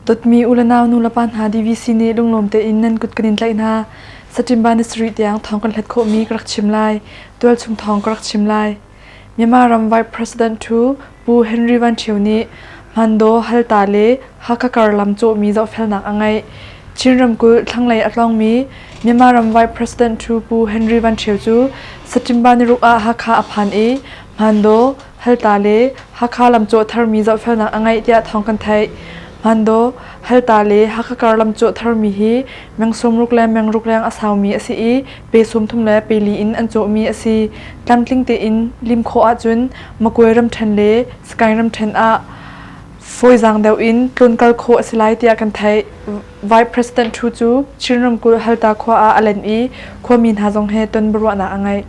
Dawtmi u le nau nu le pa hna DVC nih lunglawm tein nan kut kan in tlaih hna. Saṭim ni sarih tiang thawng kan hlat khawhmi ka rak chim lai. Tualchung thawng ka rak chim lai. Myanmar ram Vice President Thu Pu Henry Van Ṭhio nih Hmandaw, Halta le Hakha kar lam cawhmi zohfelnak a ngeih. Chin ramkulh thlanglei a tlawngmi Myanmar ram Vice President Thu Pu Henry Van Ṭhio cu Saṭim niruk ah Hakha a phan i Hmandaw, Halta le Hakha lamcawh tharmi zohfelnak a ngeih tiah thawng kan theih. Hmandaw, Halta le Hakha kar lamcawh tharmi hi meng 60 le meng ruk leng a saumi a si i pe 30 le pe li in an cawhmi a si. Tlamtling tein lim khawh ahcun Makwe ramṭhen le Sagaing ramṭhen ah fawizaang deuh in tlunkal khawh a si lai tiah kan theih. Vice President Thu cu Chin ramkulh Halta khua ah a len i khuami hna zong he ton biaruahnak a ngeih.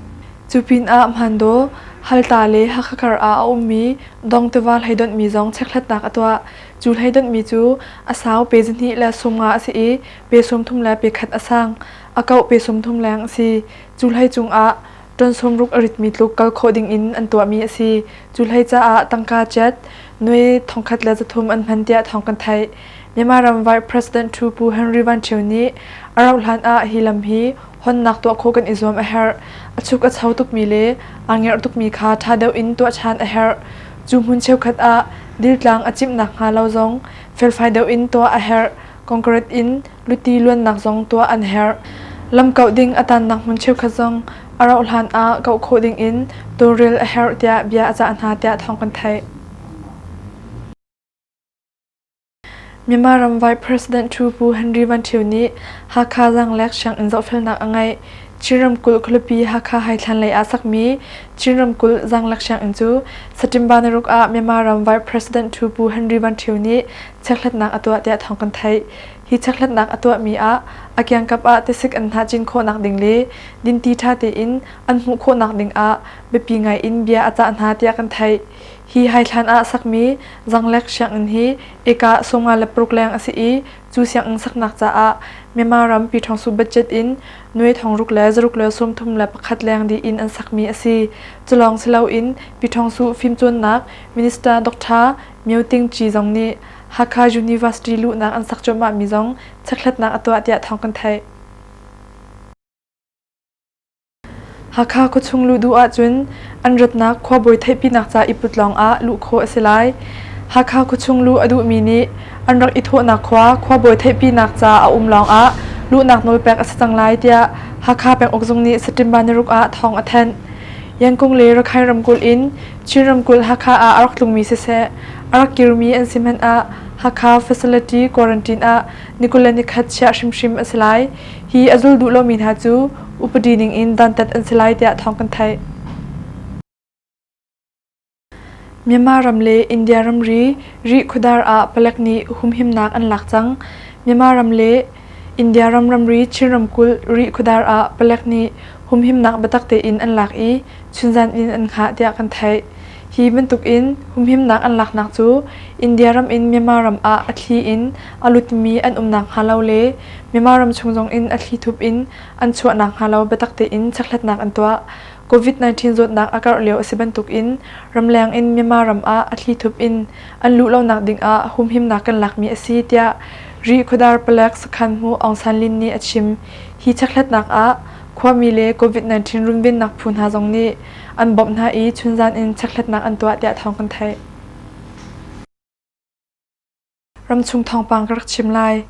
Cu pinah Hmandaw, Halta le Hakha kar ah a ummi Dong tiva hleidonhmi zong chekhlatnak a tuah. Cu hleidonhmi cu a sau pe zahnih le 50 a si i pe 30 le pe khat a sang. A kauh pe 30 leng a si. Cu hlei cungah ṭon 60 a ritmi tluk kal khawh dingin an tuahmi a si. Cu hlei caah tangka jet nuai 1300 an hman tiah thawng kan theih. Myanmar ram Vice President Thu Pu Henry Van Ṭhio nih a rauhhlan ah hi lam hi honnak tuah khawh kan i zuam a herh. A chuk a cho tukmi le aa ngerh tukmi kha ṭha deuh in tuah ṭhan a herh. Cu hmun cheukhat ah diltlang a cimh nakhnga lo zong felfai deuh in tuah a herh. Concrete in luti luannak zong tuah an herh. Lam kauh ding a tannak hmun cheukhat zong a rauhhlan ah kauh khawh ding in tawlrel a herh tiah bia a cah hna tiah thawng kan theih. Myanmar ram Vice President Thu Pu Henry Van Ṭhio nih Hakha Zaanglek sianginn zohfelnak a ngeih. Chin ramkulh khualipi Hakha Haithlan lei ah sakmi Chin ramkulh Zaanglek sianginn cu September niruk ah Myanmar ram Vice President Thu Pu Henry Van Ṭhio nih chekhlatnak a tuah tiah thawng kan theih. Hi chekhlatnak a tuahmi ah a kiangkap ah tisik an hnah cin khawhnak ding le dinti ṭha tein an hmuh khawhnak ding ah biapi ngai in bia a cah hna tiah kan theih. Hi haithlan ah sakmi Zanglek sianginn hi eka 56 leng a si i cu sianginn saknak caah Myanmar ram Pyiṭhawngsu budget in nuai thongruk le zaruk le 31 leng dih in an sakmi a si. Culawng si loin Pyiṭhawngsu fimcawnnak Minister Dr. Myo Ting Ci zong nih Hakha University luhnak an sak cuahmahmi zong chekhlatnak a tuah tiah thawng kan theih. Hakha khuachung luh duh ahcun an ratnak khuabawi theihpinak ca i put lawngah luh khawh a si lai. Hakha khuachung luh a duhmi nih an rak i thawhnak khua khuabawi theihpinak ca a um lawngah luhnak nawl pek a si cang lai tiah Hakha penguk zung nih September niruk ah thawng a thanh. Yangkung le Rakhine ramkulh in Chin ramkulh Hakha ah a rak tlungmi siseh, a rak kirmi an si hmanh ah Hakha Facility Quarantine ah ni 21 chiah hrimhrim a si lai. Hi a zul duh lomi hna cu upadi ning in dantat an si lai tiah thawng kan theih. Myanmar ram le India ramri Rih khuadar ah palek nih humhimnak an lak cang. Myanmar ram le India ram ramri Chin ramkulh Rih khuadar ah palek nih humhimnak biatak tein an lak i chunzan in an hngah tiah kan theih. Hi bantuk in humhimnak an laknak cu India ram in Myanmar ram ah a thli in a lutmi an um nakhnga lo le Myanmar ram chung zong in a thlithup in an chuah nakhnga lo biatak tein chekhlatnak an tuah. COVID-19 zawtnak a karh lio a si bantuk in ramleng in Myanmar ram ah a thlithup in an luh lonak ding ah humhimnak kan lakmi a si tiah Rih Khuadar Palek sakhan-hmu Aung San Lin nih a chim. Hi chekhlatnak ah khuami le COVID-19 runvennak phu hna zong nih an bawmh hna i chunzan in chekhlatnak an tuah tiah thawng kan theih. Ramchung thawngpang ka rak chim lai.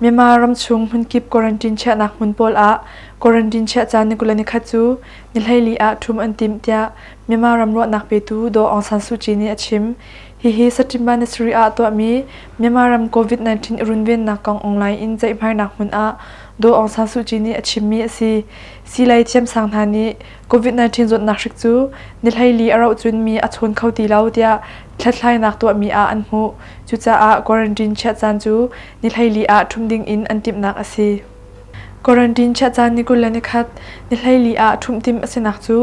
Myanmar ramchung hmunkip quarantine chiahnak hmun pawl ah quarantine chiah caan ni 21 cu ni 14 ah ṭhum an timh tiah Myanmar ram ruahnak petu Daw Aung San Suu Kyi nih a chim. Hihi September ni sarih ah tuahmi Myanmar ram COVID-19 i runvennak kong online in ceihmainak hmun ah Daw Aung San Suu Kyi nih a chimmi a si. Siilei thiamsang hna nih COVID-19 zawtnak hrik cu ni 14 a rauh cun mi a chawn kho ti lo tiah hlathlainak tuahmi ah an hmuh. Cucaah quarantine chiah caan cu ni 14 ah ṭhum ding in an timhnak a si. Quarantine chiah caan ni 21, ni 14 ah ṭhumh timh a sinak cu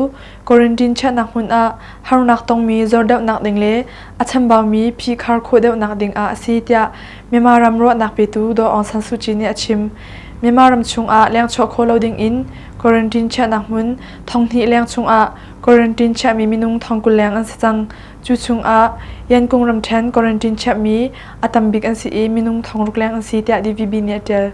quarantine chiahnak hmun ah harnak tongmi zor deuhnak ding le a chambaumi phihkhar khawh deuhnak ding ah a si tiah Myanmar ram ruahnak petu Daw Aung San Suu Kyi nih a chim. Myanmar ram chungah lengchuah khawh lo ding in Quarantine chiahnak hmun 2000 leng chungah quarantine chiahmi minung 20,000 leng an si cang. Cu chungah Yankung ramṭhen quarantine chiahmi a tam bik an si i minung 6,000 leng an si tiah DVB nih a ṭial.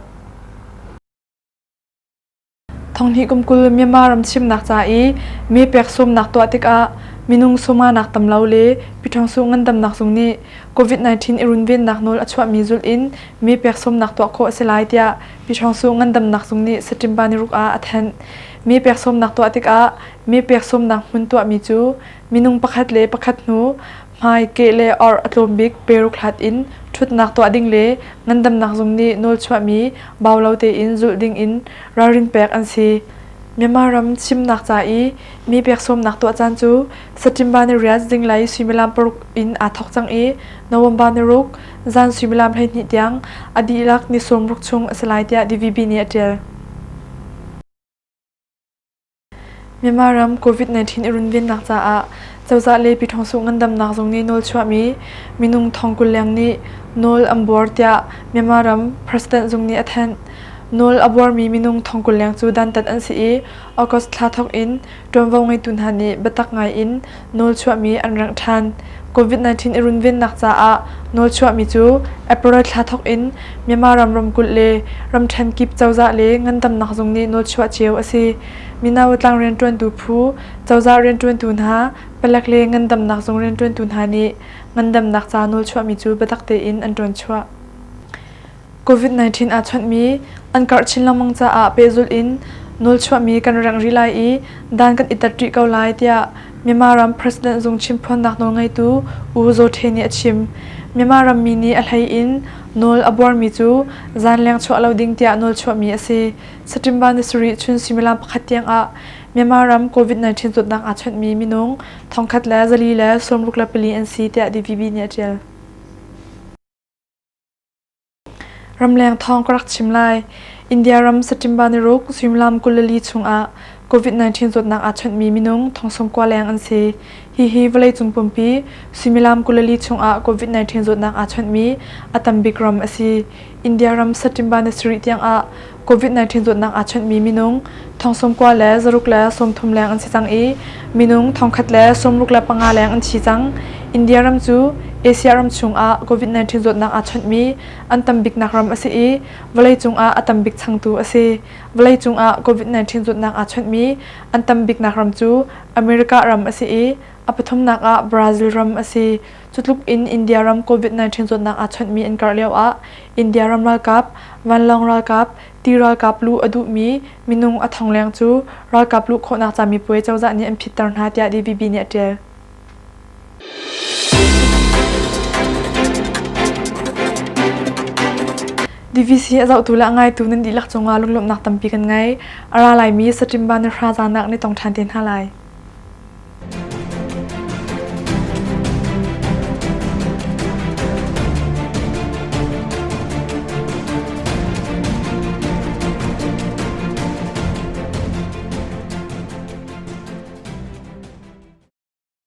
Thonghnih kum 20 Myanmar ram chimnak ca i me pek sawmnak tuah tikah minung sawmnganak tam lo le Pyithawngsuh ngandamnak zung nih COVID-19 i runvennak nawl a chuahmi zulh in me pek sawmnak tuah khawh a si lai tiah Pyithawngsuh ngandamnak zung nih September ni ruk ah a thanh. Me pek sawmnak tuah tikah me pek sawmnak hmun tuahmi cu minung pakhat le pakhat hnu hmai, keh le orh a tlawm bik peruk hlat in ṭhutnak tuah ding le ngandamnak zung nih nawl chuahmi bau lo tein zulh ding in ralrin pek an si. Myanmar ram chimnak ca i mi pek sawmnak tuah caan cu September ni riat zinglei suimilam paruk in aa thawk cang i November ni ruk zan suimilam 12 tiang a dihlak ni 60 chung a si lai tiah DVB nih a ṭial. Myanmar ram COVID-19 i runvennak caah cozah le Pyithawngsuh ngandamnak zung nih nawl chuahmi minung 20,000 leng nih nawl an buar tiah Myanmar ram President zung nih a thanh. Nawl a buarmi minung 20,000 leng cu dantat an si i August thla thawk in ṭuanvo ngeitu hna nih biatak ngai in nawl chuahmi an rengh ṭhan. COVID-19 i runvennak caah nawl chuahmi cu April thla thawk in Myanmar ram ramkulh le ramṭhen kip cozah le ngandamnak zung nih nawlchuah cio a si. Mino tlang rianṭuantu phu, cozah rianṭuantu hna, palek le ngandamnak zung rianṭuantu hna nih ngandamnak ca nawlchuahmi cu biatak tein an ṭuanchuah. COVID-19 aa chawnhmi an karh chin lengmang caah pehzulh in nawlchuahmi kan rengh rih lai i dan kan i tat rih ko lai tiah Myanmar ram President zung chimphuannak nawlngeitu U Zaw Htwe nih a chim. Myanmar rammi nih a hlei in nawl a buarmi cu zanleng chuah lo ding tiah nawlchuahmi a si. September ni sarih chun suimilam pakhat tiang ah Myanmar ram COVID-19 zawtnak aa chawnhmi minung 1,464 an si tiah DVB nih a ṭial. Ramleng thawng ka rak chim lai. India ram September ni ruk suimilam 24 chungah COVID-19 zawtnak aa chawnhmi minung 90,000 leng an si. Hihi vawleicung pumpi suimilam 24 chungah COVID-19 zawtnak aa chawnhmi a tam bik ram a si. India ram September ni sarih tiangah COVID-19 zawtnak aa chawnhmi minung 96,630 leng an si cang i minung 1,065 leng an thi cang. India ram cu Asia ram chungah COVID-19 zawtnak aa chawnhmi an tam biknak ram a si i vawleicung ah a tam bik changtu a si. Vawleicung ah COVID-19 zawtnak aa chawnhmi an tam biknak ram cu America ram a si i a pathumnak ah Brazil ram a si. Cutluk in India ram COVID-19 zawtnak aa chawnhmi an karh lioah India ram ralkap, vanlawng ralkap, ti ralkap luh a duhmi minung a thong leng cu ralkap luh khawhnak camipuai cozah nih an phitter hna tiah DVB nih a ṭial. DVC a zohtu le a ngaitu nan dihlak cungah lunglawmhnak tampi kan ngei. A ra laimi September ni hra zan ah kan i tong ṭhan te hna lai.